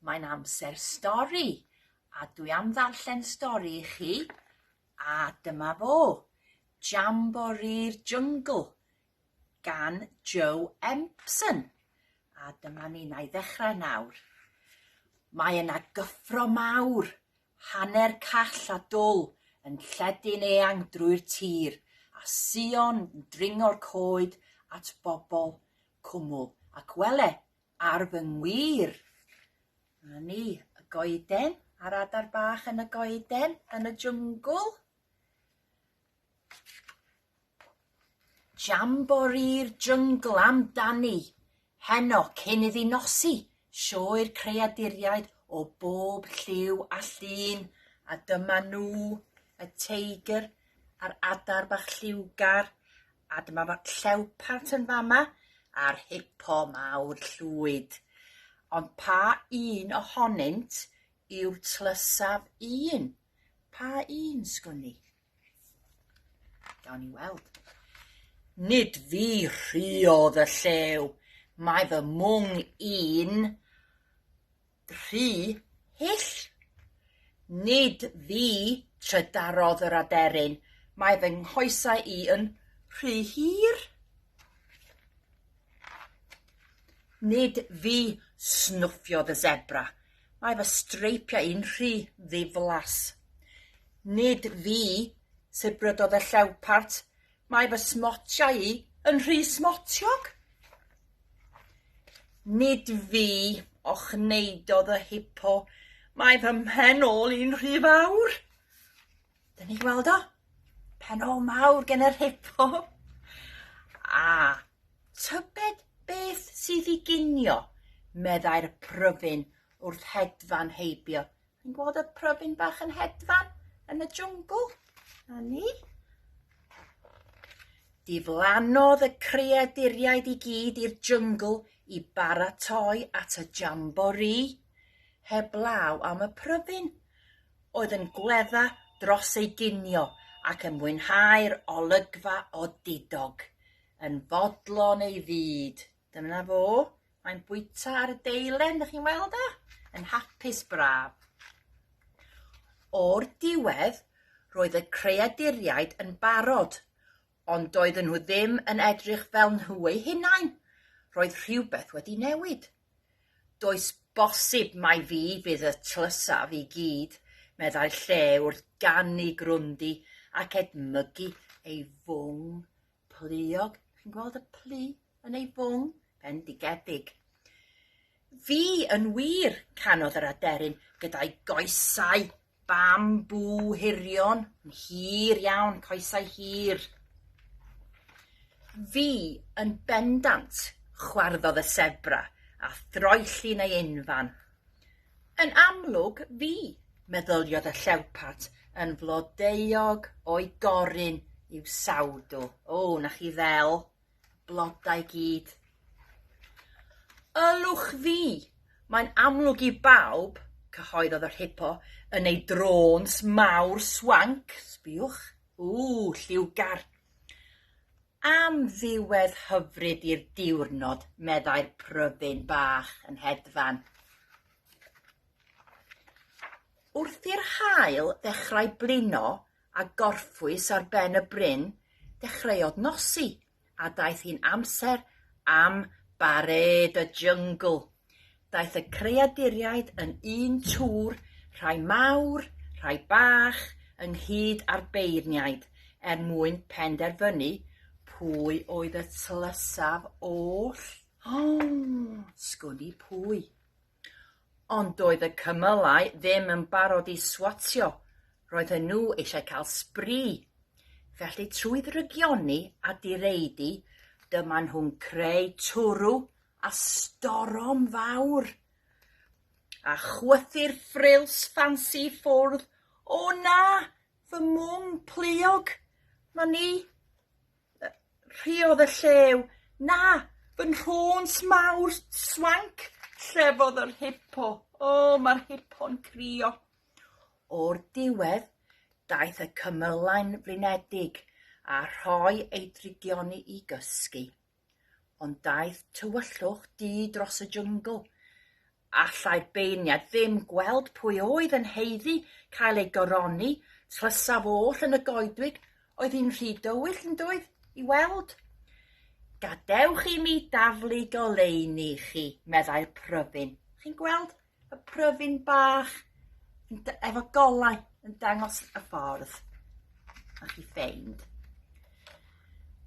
Mae'n amser stori, a dwi am ddarllen stori i chi, a dyma fo, Jamboree'r Jyngl gan Joe Empson. A dyma ni, na i ddechrau nawr. Mae yna gyffro mawr, hanner call a dwl yn lledu'n eang drwy'r tir, a Sion yn dringo'r coed at bobl cwmwl, ac wele, ar fy ngwir. Na ni, y goeden, a'r adar bach yn y goeden, yn y jyngl. Jamboree'r jyngl amdani. Heno, cyn iddi nosi, sioe'r creaduriaid o bob lliw a llun, a dyma nhw, y teigr a'r adar bach lliwgar, A dyma fo llewpart yn fama a'r hipo mawr llwyd. Ond pa un ohonynt yw'r tlysaf un? Pa un sgwn i? Gawn ni weld. Nid fi rhuodd y llew, mae fy mwng i'n rhy hyll. Nid fi trydarodd yr aderyn, mae fy nghoesau i yn rhy hir. Nid fi snwffiodd y zebra, mae fy streipiau i'n rhy ddiflas. Nid fi sibrydodd y llewpart, mae fy smotiau i yn rhy smotiog. Nid fi, ochneidodd y hipo, mae fy mhen ôl i'n rhy fawr. Dyn ni'n gweld o? Pen ôl mawr gen yr hipo. A, tybed beth sydd i ginio, meddai'r pryfyn wrth hedfan heibio. Chi'n gweld y pryfyn bach yn hedfan yn y jwngl? Na ni. Diflannodd y creaduriaid i gyd i'r jyngl i baratoi at y jamborî, heblaw am y pryfyn, oedd yn gwledda dros ei ginio ac yn mwynhau'r olygfa odidog, yn fodlon ei fyd. Dyna fo. Mae'n bwyta ar y deilen, dych chi'n weld o? Yn hapus braf. O'r diwedd, roedd y creaduriaid yn barod, ond doedden nhw ddim yn edrych fel nhw eu hunain. Roedd rhywbeth wedi newid. Does bosib mai fi fydd y tlysaf i gyd, meddai'r llew wrth ganu grwndi ac edmygu ei fwng pluog. Chi'n gweld y plu yn ei fwng? Bendigedig. Fi yn wir, canodd yr aderyn gyda'i goesau bambŵ hirion, yn hir iawn, coesau hir. Fi yn bendant, chwarddodd y sebra a throelli'n ei unfan. Yn amlwg fi, meddyliodd y llewpart yn flodeuog o'i gorun i'w sawdl. O, na chi ddel, blodau gyd. Ylwch fi! Mae'n amlwg i bawb, cyhoeddodd yr hipo yn ei drôns mawr swanc. Sbïwch, ww, lliwgar. Am ddiwedd hyfryd i'r diwrnod, meddai'r pryfyn bach yn hedfan. Wrth i'r haul ddechrau blino a gorffwys ar ben y bryn, dechreuodd nosi a daeth hi'n amser am barêd y jyngl. Daeth y creaduriaid yn un tŵr, rhai mawr, rhai bach, ynghyd â'r beirniaid, er mwyn penderfynu pwy oedd y tlysaf oll. O, sgwn i pwy. Ond doedd y cymylau ddim yn barod i swatio, roedden nhw eisiau cael sbri. Felly trwy ddrygioni a direidi, dyma nhw'n creu twrw a storom fawr. A chwythu'r ffrils ffansi i ffwrdd. O na! Fy mwng pluog! 'Ma ni! Rhuodd y llew. Na! Fy nhrôns mawr swanc! Llefodd yr hipo. O, mae'r hipo'n crio. O'r diwedd, daeth y cymylau'n flinedig a rhoi ei drygioni i gysgu. Ond daeth tywyllwch du dros y jyngl. Allai'r beirniaid ddim gweld pwy oedd yn haeddu cael ei goroni, tlysaf oll yn y goedwig, oedd hi'n rhy dywyll yn doedd, i weld. Gadewch i mi daflu goleuni i chi, meddai'r pryfyn. Chi'n gweld y pryfyn bach efo golau yn dangos y ffordd. A chi ffeind.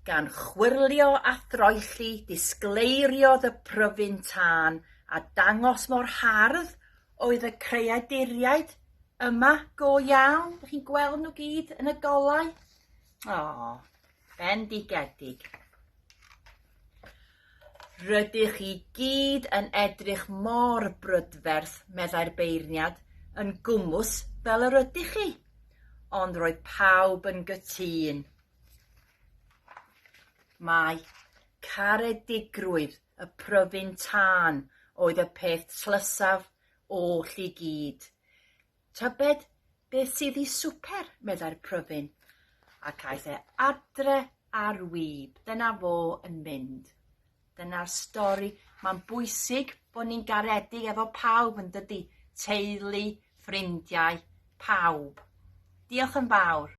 Gan chwyrlio a throelli, disgleiriodd y pryfyn tân a dangos mor hardd oedd y creaduriaid yma go iawn. Dych chi'n gweld nhw gyd yn y golau? O, bendigedig. Rydych chi gyd yn edrych mor brydferth, meddai'r beirniad, yn gwmws fel yr ydych chi. Ond roedd pawb yn gytûn. Mae caredigrwydd y pryfyn tân oedd y peth tlysaf oll i gyd. Tybed beth sydd i swper, meddai'r pryfyn, ac aeth e adre ar wib. Dyna fo yn mynd. Dyna'r stori. Mae'n bwysig bod ni'n garedig efo pawb yn dydi? Teulu, ffrindiau, pawb. Diolch yn fawr.